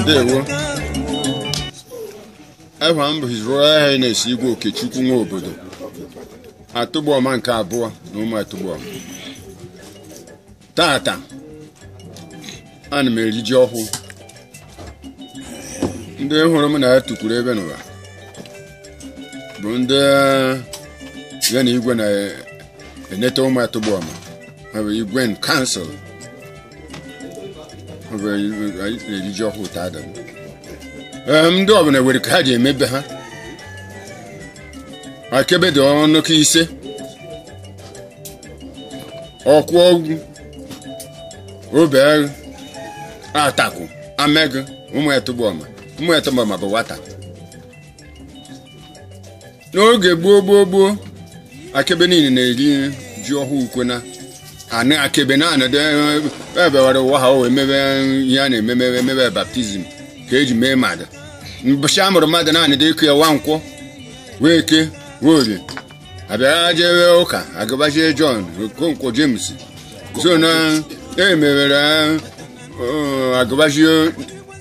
Ndewo. Aha m bụ His Royal Highness Igwe Okechukwu nwa obodo Atụgbọma nke abụọ na ụmụ Atụgbọma. Tata ana m eri ji ọhụụ. Ndị hụrụ m na ya tukwuru ebe n'ụwa bụ ndị ya na igwe na-eneta ụmụ Atụgbọma. Ha bụ igwe kansụl. Ọ bụ anyị na-eri ji ọhụụ taa. Ndị ọbụla were ka ha ji emebe ha. Akebe dị ọnụ ka ise ọkwụ ọgwụ obe atakwu amegụ ụmụ Atụgbọma. Ụmụ Atụgbọma bụ nwata. N'oge gboo gboo gboo, Akebe niile na-eri ji ọhụụ ukwe na anị Akebe na anọdụ ebewara ụwa ha wee mebe ihe a na-ememe emebe baptizim ka eji mee mmadụ. Mbọchị a mụrụ mmadụ naanị dị ịkụ ya nwa nkwọ wee ke wee orie abịara jewe ụka agụbachie John Okonkwo James so na emewere agụbachie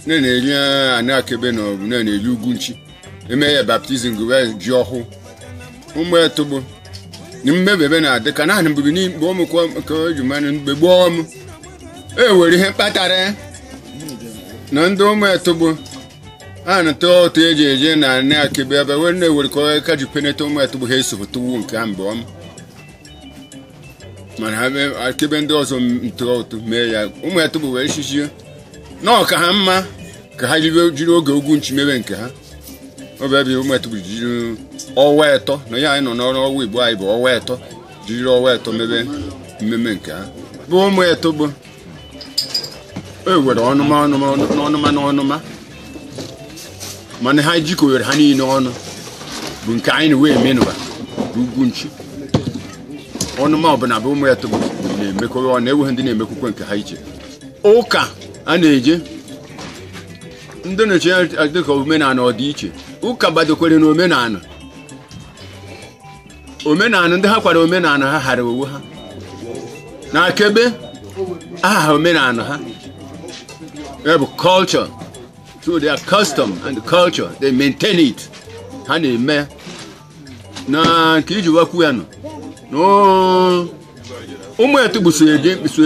na-eri anị Akebe na ọ bụ na-eri ugwu nchi eme ya baptizim gụba ji ọhụụ. Ụmụ Atụgbọ mmebebe na-adị ka naanị mgbe mgbe ọmụkwa ka o ji mmanụ mgbe gboo m e were ihe kpatara na ndị ụmụ Atụgbọ a na-atụ ụtụ eji eje na anị Akebe ebe wee na-ewere ka ka ji peneta ụmụ Atụgbọ ha eso tụwu nke ha mgbe ọm mana ha Akebe ndị ọzọ ntụ ụtụ mee ya. Ụmụ Atụgbọ wee chichie na ọ ka ha mma ka ha jiri oge ugwu nchi mebe nke ha. Ọ bụ ebe ụmụ Atụgbọ jiri ọnwa atọ na ya anyị nọ n'ọrụ ọnwa Igbo anyị bụ ọnwa atọ jiri ọnwa atọ mebe mmemme nke ha. Bụ ụmụ Atụgbọ e were ọnụma ọnụma n'ọnụma n'ọnụma mana ha jikọrọ ha niile ọnụ bụ nke anyị na wee menụba bụ ugwu nchi. Ọnụma ọbụla bụ ụmụ Atụgbọ na-emekọrọ ọnụ, enweghị ndị na-emekwukwe nke ha iche. Ụka a na-eje ndị na-eche dịka omenala ọ dị iche. Ụka gbadokwere na omenala omenala ndị ha kwara omenala ha ghara onwe ha na Akebe aha omenala ha ya bụ culture. So their custom and the culture, they maintain it. Ha na-eme na nke iji wakwu ya nọ ụmụ Atụgbọ so eje so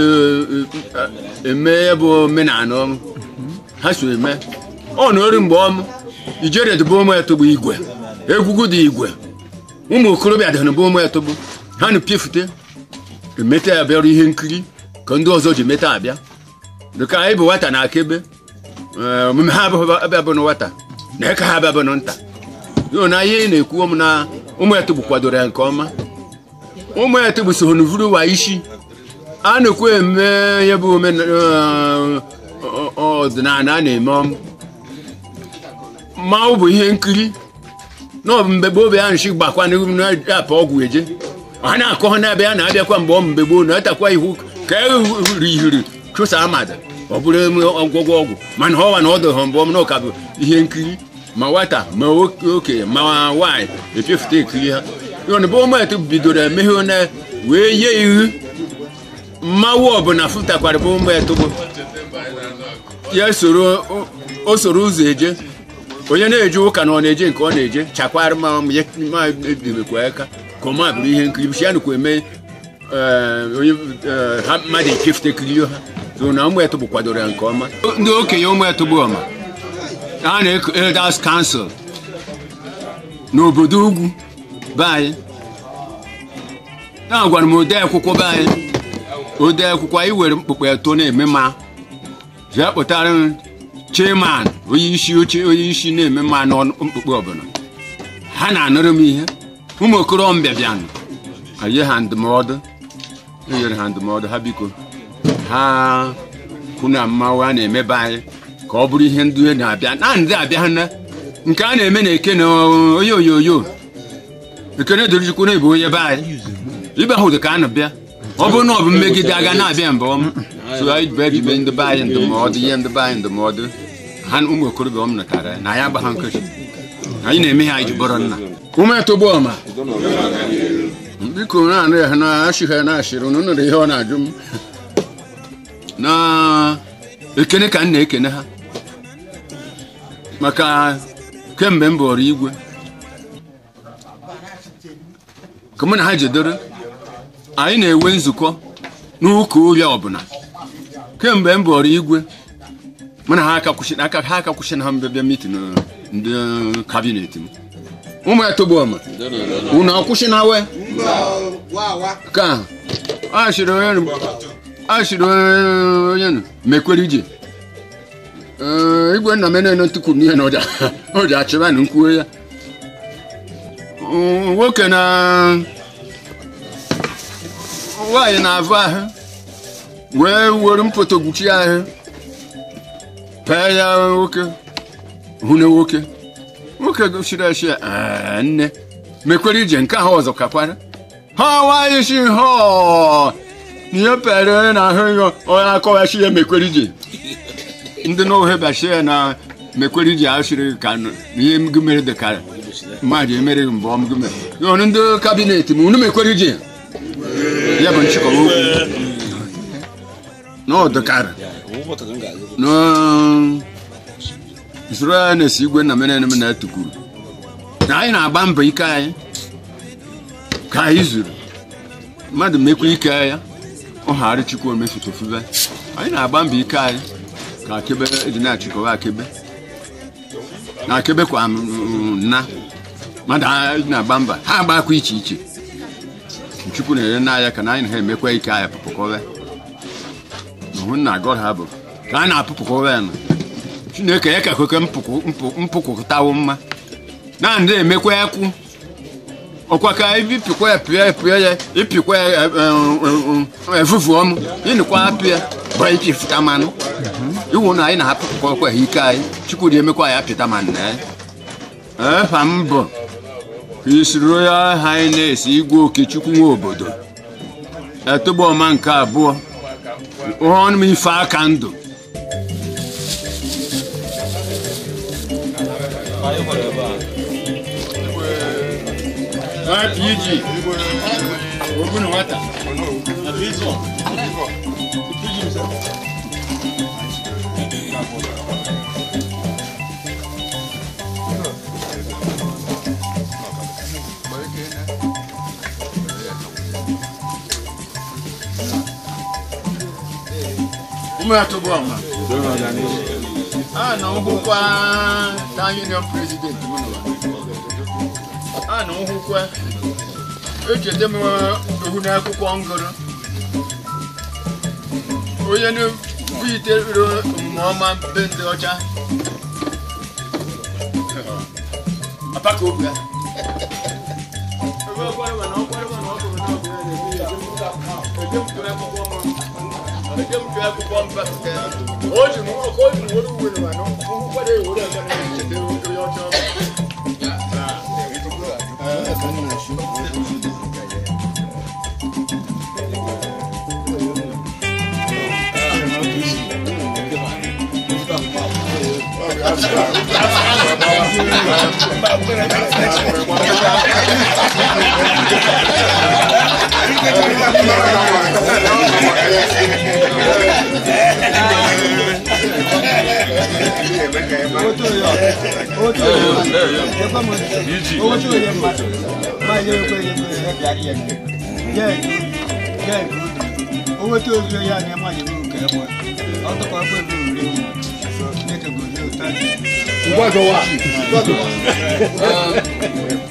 eme ya bụ omenala ọrụ ha so eme ọ na ori mgbe ọmụ ijere dịbụ ụmụ Atụgbọ igwe egwugwu dị igwe ụmụ okorobịa dị bụ ụmụ Atụgbọ ha na piefute emeta ya bịara ihe nkiri ka ndị ọzọ ji meta abịa dịka anyị bụ nwata na Akebe omume ha abịa bụ nwata na eka ha abịa bụ nta yo na ihe na-ekwu m na ụmụ Atụgbọ kwadoro ya nke ọma. Ụmụ Atụgbọ so n'uvuru wa isi a na-ekwu eme ya bụ ọdịnala a na-eme ọmụ mmanwụ bụ ihe nkiri na ọ bụ mgbe gboo bịa nshi gbakwa na-apụ ọgwụ eje ha na-akọ ha na-abịa na-abịakwa mgbe ọ mgbe gboo na-atakwa ihu ka e rihiri chụsa amada ọ bụrụ ọgwụgwọ ọgwụ mana ọwa na ọdụ ha mbụ na ọka bụ ihe nkiri ma nwata ma okenye ma nwaanyị epiefute ekiri ha. Yon bụ ụmụ Atụgbọ bidoro emeghe na wee nye ihu mmanwụ ọbụla fụtakwara bụ ụmụ Atụgbọ ya soro o soro ụzọ eje onye na-eje ụka na ọ na-eje nke ọ na-eje chakwara ma ma ebimekwa aka ka ọ ma bụrụ ihe nkiri bụchi ya nụkwa eme onye ha mmadụ ekefute kiri ha. So na ụmụ Atụgbọ kwadoro ya nke ọma. Ndị okenye ụmụ Atụgbọ ọma a na-eko Elders Council n'obodo ugwu be anyị na-agwara m ode akwụkwọ be anyị ode akwụkwọ anyị were mkpụkpọ atọ na-eme ma jee kpụtara m chairman onye isi oche onye isi na-eme ma n'ọnụ mkpụkpọ ọbụla ha na-anụrụ m ihe. Ụmụ okorobịa bịanụ anyị ha ndụmọdụ enyere ha ndụmọdụ ha biko ha kwụ na mmanwụ a na-emebe anyị ka ọ bụrụ ihe ndị na-abịa na ndị abịa na nke a na-eme na eke na onye onyonyo Ekene Dịrịchukwu na-ebu onye be anyị ibe ahụ dị ka a na-abịa ọ bụrụ na ọ bụ mmegide aga na-abịa mbụ ọm so anyị bụ ejibe ndị be anyị ndụmọdụ ihe ndị be anyị ndụmọdụ ha ụmụ okorobịa ọm natara na anyị agba ha nkechi anyị na-eme ihe anyị ji bụrụ nna. Ụmụ Atụgbọ ọma biko na-anụ ya na ashị ha na-ashịrị unu nụrụ ihe ọ na-ajụ m na ekene ka m na-ekene ha. Maka kemgbe m bụrụ igwe ka mụ na ha jedoro anyị na-enwe nzukọ n'ụka ụlọ ọbụla kemgbe m bụrụ igwe mụ na ha aka kwụsị na ha mbịabịa mitin ndị kabinet m ụmụ ya togbu ọma unu akwụsị na we ka a sịrị onye nụ mekwere ije igwe nna m na-eno ntukwu n'ihe na ọja achịba na nkwuo ya nwoke na nwaanyị na-avụ ahụ wee were mpoto gwuchi ahụ pee ya nwoke hụ na nwoke nwoke gosiri esi nne mekwere ije nke ahụ ọzọ kakwara ha nwaanyị si ha ihe pere onye na-ahụ ihe onye akọwachi ya mekwere ije ndị n'ohe bachi ya na mekwere ije asịrị ka ihe mere dị ka mmadụ emereghị mbụ ọmgụ mere ọnụ ndị kabinet m unu mekwere ije ya bụ nchịkọba okwu n'ọdụkarị usoro ya na-esi igwe nna mere m na-etukwuru na anyị na-agba mbọ ike anyị ka anyị zuru mmadụ mekwa ike ya ọghara Chukwu omefutofube anyị na-agba mbọ ike anyị ka akebe eji na-achịkọwa akebe na akebe kwa na mmadụ anyị na-agba mbọ ha agbakwa iche iche Chukwu na-enye n'anya ka na anyị na ha emekwa ike anyị pụpụkọwe na hụ na agọrọ ha bụ ka a na-apụpụkọwe ya na Chineke ya ka kweke mpụkwụtawo mma na ndị emekwa ekwu ọkwa ka ibipịkwa ya pịa pịa ya ịpịkwa ya efufu ọmụ ịnụkwa apịa bụ ịpịfụta mmanụ iwu na anyị na-apụpụkwa ọkwa ha ike anyị Chukwu dị emekwa ya apịta mmanụ na ya efa mbụ His Royal Highness Igwe Okechukwu nwe obodo etogbo nke abụọ ọnụ m ife aka ndụ PG ogun nwata ụmụ ya tụbụ ọma a na nhụkwa ta union president m a na nhụkwa echeta m ohu n'akwụkwọ ngụrụ onye na-ebuitere omume ọma be ndị ọcha apaka obi ya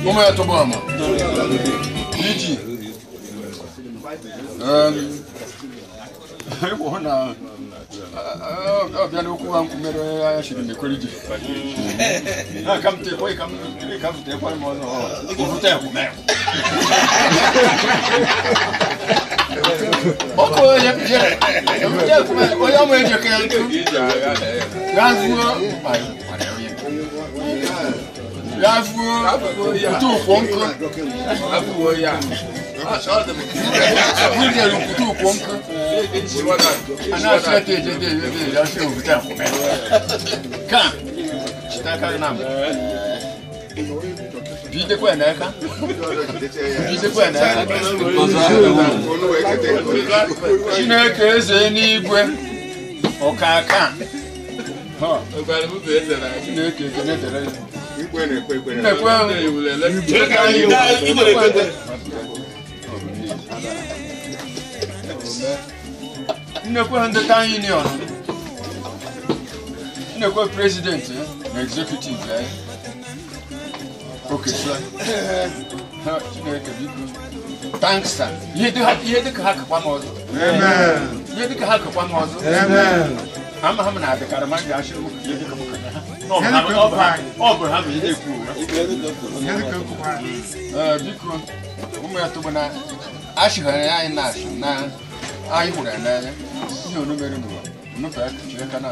Como é, Tobama? Lidi. Eu na abịa n'okwu ha nkwumere anya chiri mekwere ji ka m tekwe ka m tekwe m ọzọ ofuta ekwume ọkụ onye onye ọmụ ejeke ntụ ya fuo kutu ụkwụ nkụ kutu ụkwụ nkụ Chineke eze n'igwe ọkaka Chineke ekene dịrị ya. Nnekwe ndị town union, nnekwe president na executive ya. Okay, sir. Chineke biko. Thanks, sir. Ihe dịka ha kakwa m ọzọ. Ihe dịka ha kakwa m ọzọ. Ama ha m na-adịkarị ma ji achị ihe dịka m kaka ha. Ọ bụ ha bụ ihe ekwu ụwa. Biko, ụmụ ya tụgbụ na achịghara ya anyị na-achị na anyị hụrụ ya n'anya. Ihe onu mere n'ụwa, nụfe Chineke na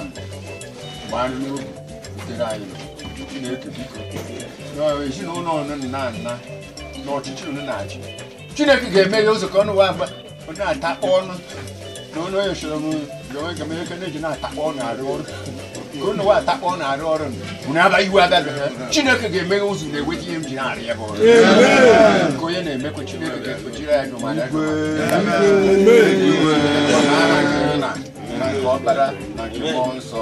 gbaa n'obi butere anyị. Chineke biko. Ezinụlọ ọnụ na nna na ọchịchị unu na-achị. Chineke ga-eme ya ụzọ ka ọnụ wa agba na-atakpọ ọnụ na ọnụ onye soro m ga eke na-eji na-atakpọ ọnụ arụ ọrụ ka unu wa atakpọ ọnụ arụ ọrụ unu aba iwe abịabeghị. Chineke ga-emeghe ụzọ na-eweta ihe m ji na-arụ ya bụ ọrụ nke onye na-emekwa. Chineke ga-ekpochiri anyị n'ụmara na nke ọkpara na nke mmụọ nsọ.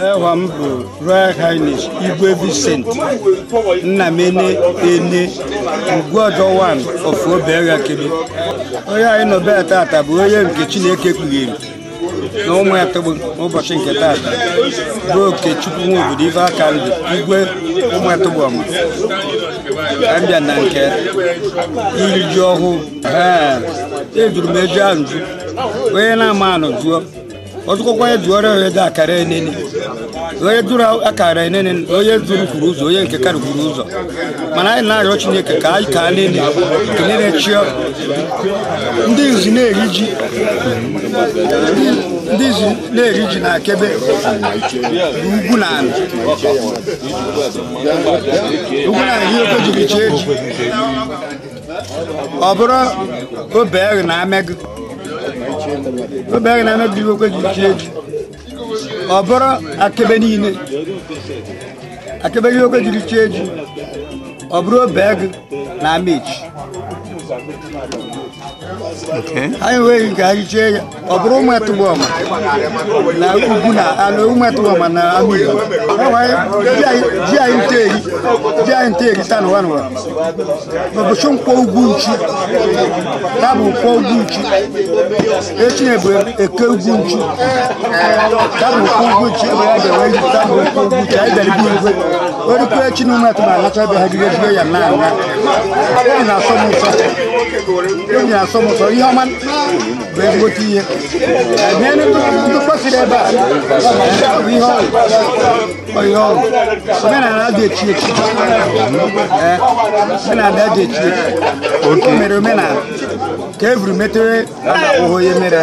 Ewa m bụ Royal Highness Igwe Vincent Nnamene Ene Ugwuọjọ 1 of Obiagha Kebe. Onye anyị nọ be tata bụ onye nke Chineke kpughere na ụmụ ya tọgbọ n'ụbọchị nke tata bụ Okechukwu nwa obodo ife aka ndụ Igwe ụmụ ya tọgbọ ọma abịa na nke iri ji ọhụụ. Ejuru m eju ahụ nju onye na-ama anụ jụọ ọtụkwakwa ya jụọrọ ya ede akara enene onye duru akara enene onye duru kwuru ụzọ onye nke karị kwuru ụzọ mana anyị na-arịọ Chineke ka anyị ka nene kenene chịọ ndị izi na-eri ji ndị izi na-eri ji na akebe ugwu na ala ugwu na ala ihe jiri chi eji ọ bụrụ obe na amegụ obe na amegụ ihe okwe jiri chi eji ọ bụrụ akebe niile akebe ihe okwe jiri chi eji ọ bụrụ obe na amechi anyị nweghị nke anyị chie ya ọ bụrụ ụmụ etụgbọma na ugwu na anụ ụmụ etụgbọma na anụ Igbo ji anyị nte eri ji anyị nte eri taa n'ụwa n'ụwa ụbọchị nkwọ ugwu nchi taa bụ nkwọ ugwu nchi echi na-ebu eke ugwu nchi taa bụ nkwọ ugwu nchi ebe ya ga-enwe iji taa bụ nkwọ ugwu nchi anyị bịara ibu igwe orikwa echi na ụmụ etụgbọma alacha ebe ha jiri ejire ya na ana obi na-asọ m ụsọ obi na-asọ m ụsọ ihe ọma bụ ezigbote ihe ndị kwesịrị ebe a bụ ihe ọrụ ihe ọrụ omenala dị echi echi omenala dị echi echi o mere omenala ka e buru metere ụhụ onye mere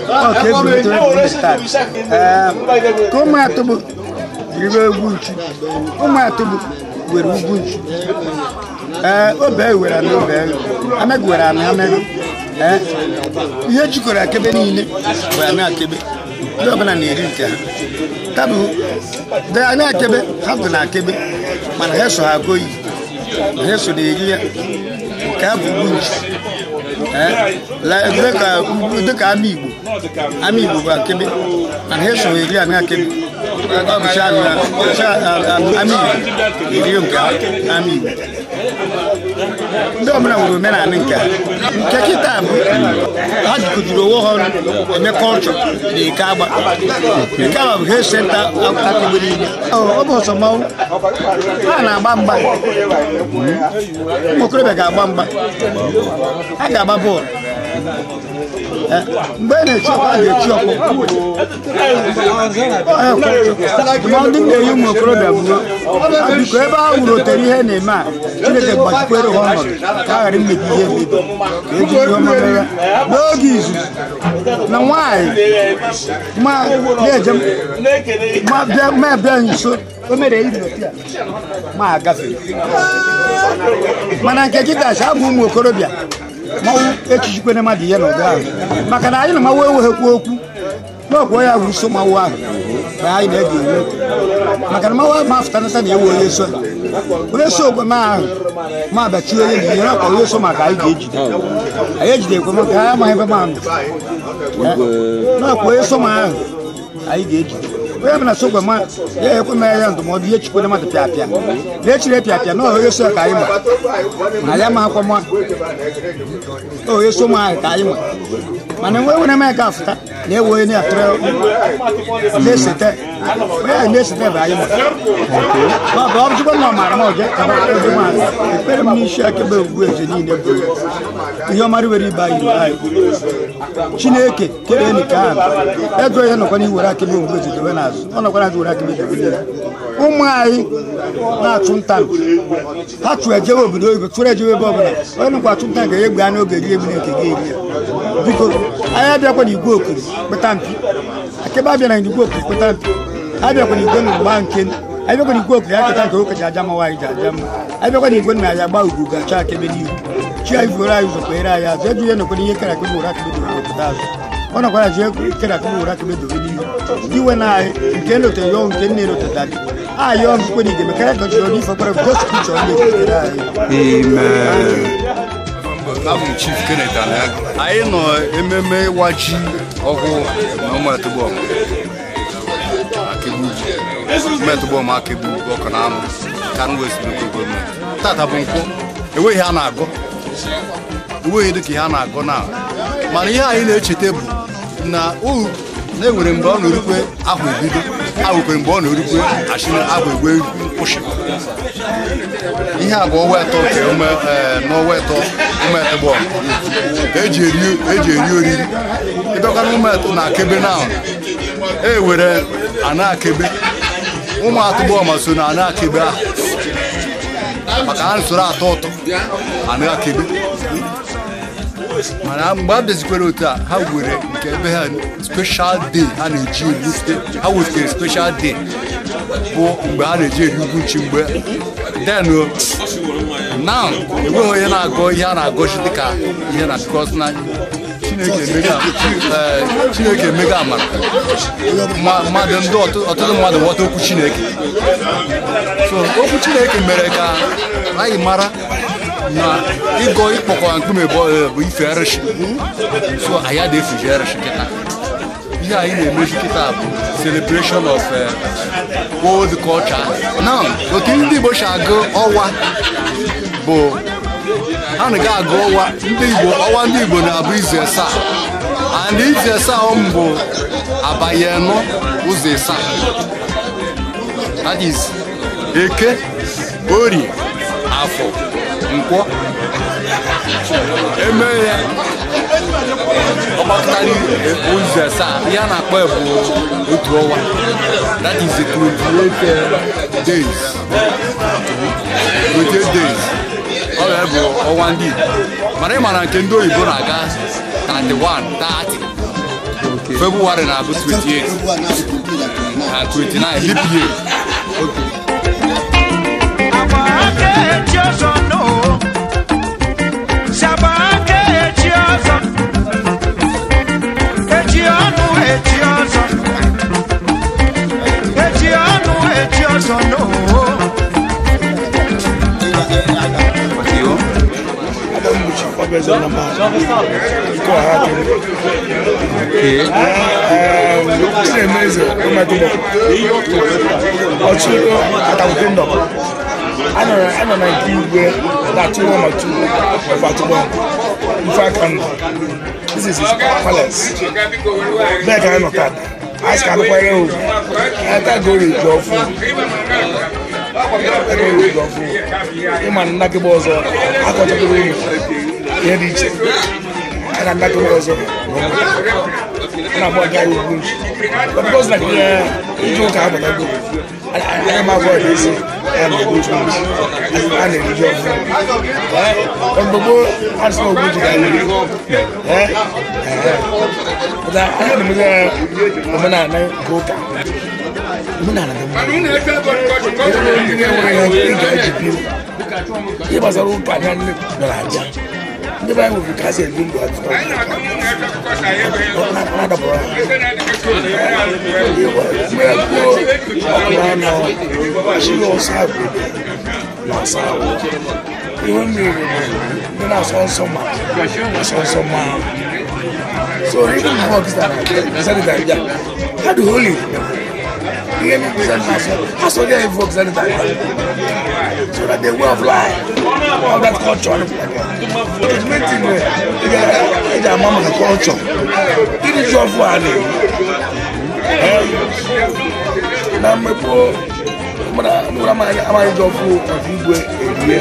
ọ ka e buru metere buru start ka ụmụ atụbụ jiribe egwu nchi ụmụ atụbụ were ugwu nchi obe were anụ obe amegụ were anụ amegụ ihe jikọrọ akebe niile bụ anụ akebe ndị ọbụla na-eri nke ha tabụ anụ akebe ha bụ na akebe mana ha so ha agụghị ha so na-eri ya nke ha bụ ugwu nchi dịka ama Igbo ama Igbo bụ akebe mana ha so eri anụ akebe ọ bụcha ama Igbo eri nke ama Igbo ndị ọbụla nwere omenala nke ha nke kịta bụ ha jikọjuru onwe ha ọnụ eme kọlchọ na eke agba eke agba bụ he senta akụgbe niile ọ bụ ọsọ mmanwụ ha na-agba mgba ụmụ okorobịa ga-agba mgba ha ga-agba bọọlụ mgbe a na-echi ọkụ a ga-echi ọkụ ndị na-eyi ụmụ okorobịa bụ biko ebe a wuru otere ihe na-eme a Chineke gbachikwere ha ọnọdụ ka a ghara imebi ihe emebi ka eji ihe ọma mere n'oge izuzu Na nwaanyị ma na-eje ma bịa nso o mere ya ma agafe. Mana nke kịta si abụ ụmụ okorobịa manwụ echichikwene mmadụ ihe n'ụdị ahụ maka na anyị na manwụ enweghịkwu okwu n'ọkwa ya bụ so manwụ ahụ ka anyị na-ege ewe maka na manwụ ahụ ma afụtanata na ewe onye so onye so ogwe ma ahụ ma abachi onye na ihe n'ọkwa onye so maka anyị ga-ejide anyị ejidekwe maka anyị amaghị ebe ma nọ n'ọkwa onye so ma ahụ anyị ga-ejide onye bụla sogwe ma ya ekwe ma ya ndụmọdụ ihe chikwere mmadụ pịapịa na echire pịapịa na onye so ka anyị ma na ya ma akwa ma onye so ma ahụ ka anyị ma mana enwe nwere mee ka afụta na ewe onye na-atụrụ na-esete onye na-esete bụ anyị ma ọ bụ ọ bụchikwa na ọ maara m ọje ekpere m n'isi akebe ugbu eze niile bụ ihe ọmara were ibe anyị anyị Chineke kere enyi ka ahụ ego ihe nọkwa n'iwere akebe ugbu eze debe n'azụ ọ nọkwa n'azụ were akebe debe n'ihu ụmụ anyị na-achụ nta ha chụrụ ejewe obodo oyibo chụrụ ejewe ebe ọbụla onye nọkwa achụ nta ga egbe anụ oge eri egbu na-eke ga eri ya biko anyị abịakwa na igwe okiri kpụta mpi akebe abịa na igwe okiri kpụta mpi abịakwa na igwe na mgba nke anyị bịakwa na igwe okiri akịta nke oke ji aja mma nwaanyị ji aja mma anyị bịakwa na igwe na ya gba ugwu gacha akebe n'ihu chi anyị fuoro anyị ụzọ kpere anyị azụ eju ihe nọkwa n'ihe kere akebe were akebe dobe obodo azụ ọ nọkwara ji kere akebe were akebe dobe n'ihu iwe na anyị nke elotere yọọ nke nne eloteta dị ayọ nkwe na igeme kere gọchiri n'ife kwere gospel chọrọ ndị ekpere anyị. Amen. Abụ m Chief Kenneth Anago. Anyị nọ ememe ịwa ji ọhụụ na Ụmụetụgbọm Akegbu Ụmụetụgbọm Akegbu ọkụ na anụ Kano West Local Government. Tata bụ nkwụ enweghị a na-agọ enweghị dịka ihe a na-agọ na mana ihe anyị na-echeta bụ na na-enwere mgbe ọ na-erukwe ahụ ebido ahụkwere mgbe ọ na-erukwe achị ahụ egwe nkwụsị. Ihe a bụ ọnwa atọ nke n'ọnwa atọ Ụmụetụgbọm eji eri oriri ịbịakwa na Ụmụetụ na Akebe na e were ana Akebe Ụmụatụgbọm so na ana Akebe ahụ maka ha soro atọ ụtọ ana Akebe mana mgbe a bịazikwere otu a ha were nke ebe ha special day ha na-eji ewute ha wetere special day bụ mgbe ha na-eji eri ugwu nchi mgbe then now enweghị onye na-agọ ihe a na-agọchi dịka ihe na because na Chineke emego amara mmadụ ndị ọtụtụ mmadụ ghọta okwu Chineke so okwu Chineke mere ka anyị mara na ịgọ ịkpọkọ nkume bụ ife arụsị so anyị adịghị efuji arụsị kịta ihe anyị na-emezu kịta bụ celebration of old culture. Now otu ndị Igbo si agụ ọnwa bụ ha na-aga agụ ọnwa ndị Igbo ọnwa ndị Igbo na-abụ izu asaa and izu asaa bụ abalị anọ ụzọ asaa that is Eke, Orie, Afọ, Nkwọ. Eme ya ọgbakọtara ụzọ asaa ihe a na-akpọ bụ otu ọnwa that is 28 days 28 days ọ bụ ọnwa ndị Igbo mana ị mara nke ndị oyibo na-aga 31 30 February na-abụ 28 na 29 leap year. I know This is his palace. Back I know that. I can't quite know. I can't go to the food. I go to the food. I'm not going to go to the Na-agba ọga ya ugwu ji. But because na ije ụka abatago, anya m agwa ọdị ezi ya na ogbu ji a na-eri ji ọfụ. Mgbe gboo a sị na ogbu ji ga-eri. Pụta anya na-emezi omenala nke ụka. Omenala dị mma. Ndị na-enwere ihe ị ga-eji biri. Ihe gbasara ụka anya nne bịara abịa. Ndị be anyị nwere ka ha si ebi ndụ atụtụ na-adapụrụ ha. Mgbe gboo ọkụrụ anọ chiri ọsọ agwụgwụ na ọsọ agwụ. Ihe mmiri bụ ndị na-asọ nsọ ma asọ nsọ ma. So even before Christianity abịa, ha dị holy. Ihe ndị Christian na-asọ ha sọ ya before Christianity abịa. So that the way of life, all that culture. Eji ama maka culture. Iri ji ọfụ a na-eri. Na mgbe gboo, mmadụ amaghị ji ọfụ maka igwe erie.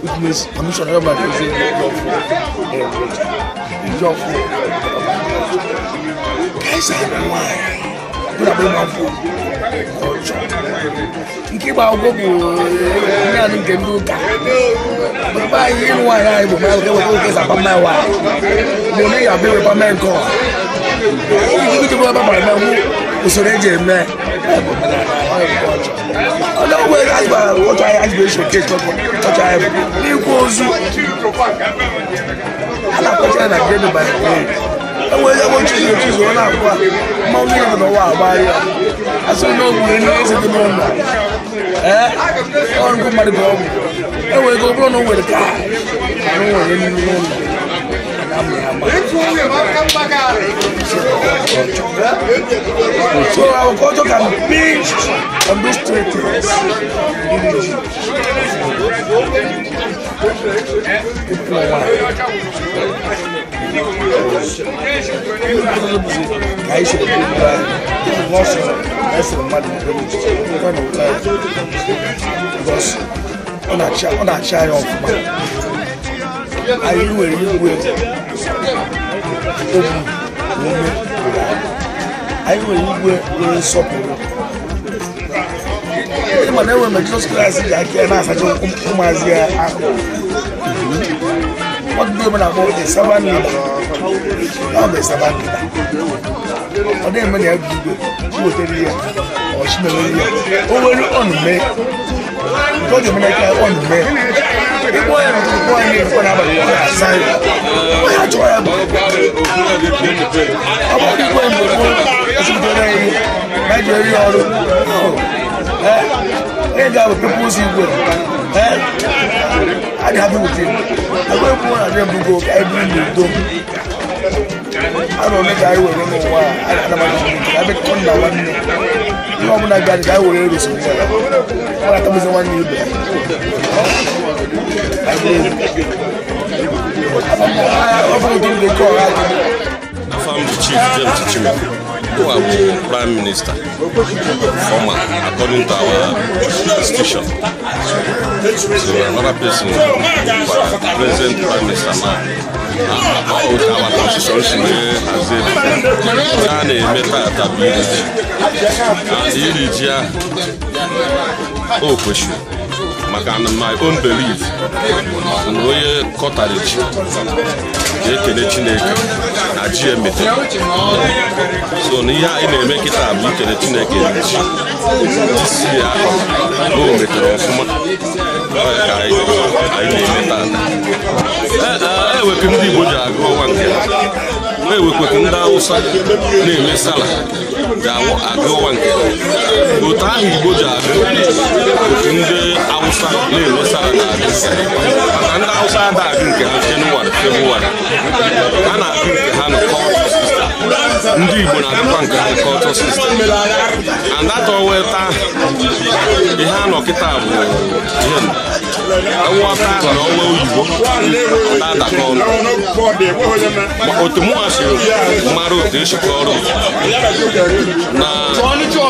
Which means permission everybody is iri ji ọfụ. Iri ji ọfụ. Ka esi alụ nwaanyị, bụ na ịgba nkwụ culture. Nke ịgba akwụkwọ bụ naanị nke ndị ụka. Mgbe anyị ịlụ nwaanyị anyị bụ mmadụ eweta oke esi akpa mmanya nwaanyị. Mgbe onye ya abịa ewekwa mee nke ọha. Iji bụ ebe gbara menwu usoro eji eme. N'ikwu ozu a na-akpọcha ya na grade by grade. Enwere ebe chizu chizu ọ na-akpọ mmanwụ niile dị n'ụwa agba ya. Asị onye ogbu onye eze dị n'ụlọ. Ee, ọ nkụ mmadụ bụ ọgwụ. Enwere ego ọ bụrụ na o nwere ka na o nwere nri n'ụlọ. So our culture can be based on those three things. Because ọ na-achị anyị ọfụma. Anyị nwere igwe obu ume. Anyị nwere igwe nwere nsọpụrụ. Ịma na enwere mgbe Jizọs Kraịst ji aka ya na-asacha ụmụazị ya ahụ. What do you na-akpọ a servant leader? Ọ bụ a servant leader. Ọ dịghị eme na ya bụ igwe, chi wetara ya, ọ chi mere ya. O nwere ọnụme. Nke ọ ga-eme n'aka ọnụme. Ịkpọ ya n'ụtụtụ, kpọọ ya n'ehihie, n'abalị, ọ ga-asa ya. Onye achọrọ ya bụ ọ bụrụ igwe mgbe gboo esibutere ya ihe na eji eri ya ọrụ ahụ. Onye ga-abụ people's igwe. Adị happy with him. Agwa ekwu na adị mbugo ka anyị biri n'udo. Arụ ole ka anyị were n'ụwa a anamaghị ka anyị bịakọ nna nwanne. Ihe ọbụla bịara ka anyị were erosi nwa ya. Ọ na-atamụzi nwanne ibe ya. Afam Chief James Chime, who are Prime Minister, former, according to our constitution. So another person, present Prime Minister now. Our constitution has it. And question. My own belief, na onye kọtara ji ga-ekele Chineke na ji emetere. So na ihe anyị na-eme kịta bụ ikele Chineke na ji isi ya na o metere ọfụma. Ka anyị na-eme tata. Ewepụ ndị Igbo ji agụ ọnwa nke ha, ewepụ ndị Hausa na-eme sala ji agụ ọnwa nke ha. Otu ahụ Igbo ji agụ, otu ndị Hausa na-eme sala na-agụ. Maka ndị Hausa ada agụ nke ha Jenụwarị, Febụwarị. Ha na-agụ nke ha na culture system. Ndị Igbo na-agụkwa nke ha culture system. And that ọweta ihe a nọ kịta bụ ihe nghọta na ọnwa oyibo na-adakọ ọnụ. Otu mụnwa si mara otu esi ọrụ na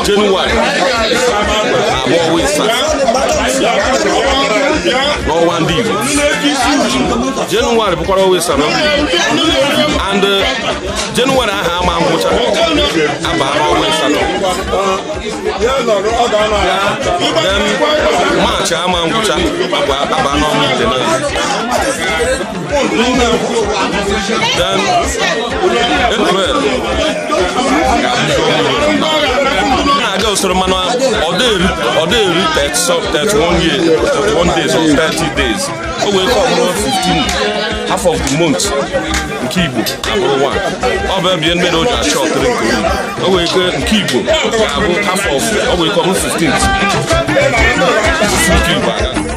Jenụwarị na-abụ ọnwa ịsaa. N'ọnwa ndị Igbo. Jenụwarị bụkwara ọnwa ịsa na and Jenụwarị ahụ ama ngwụcha aba n'ọnwa ịsatọ. Then Maachị ama ngwụcha aba n'ọnwa itenaanị. Then April na-aga usoro mana ọ dị eri 31 years, 31 days or 30 days. O wee ka ọ bụrụ 15 half of the month nke Igbo abụrụ 1. Ọ bụ ebe mere o ji achọ ọtụrụ nke oyibo. O wee ke nke Igbo ga-abụ half of, o wee ka ọ bụrụ 15th. Nke Igbo aga.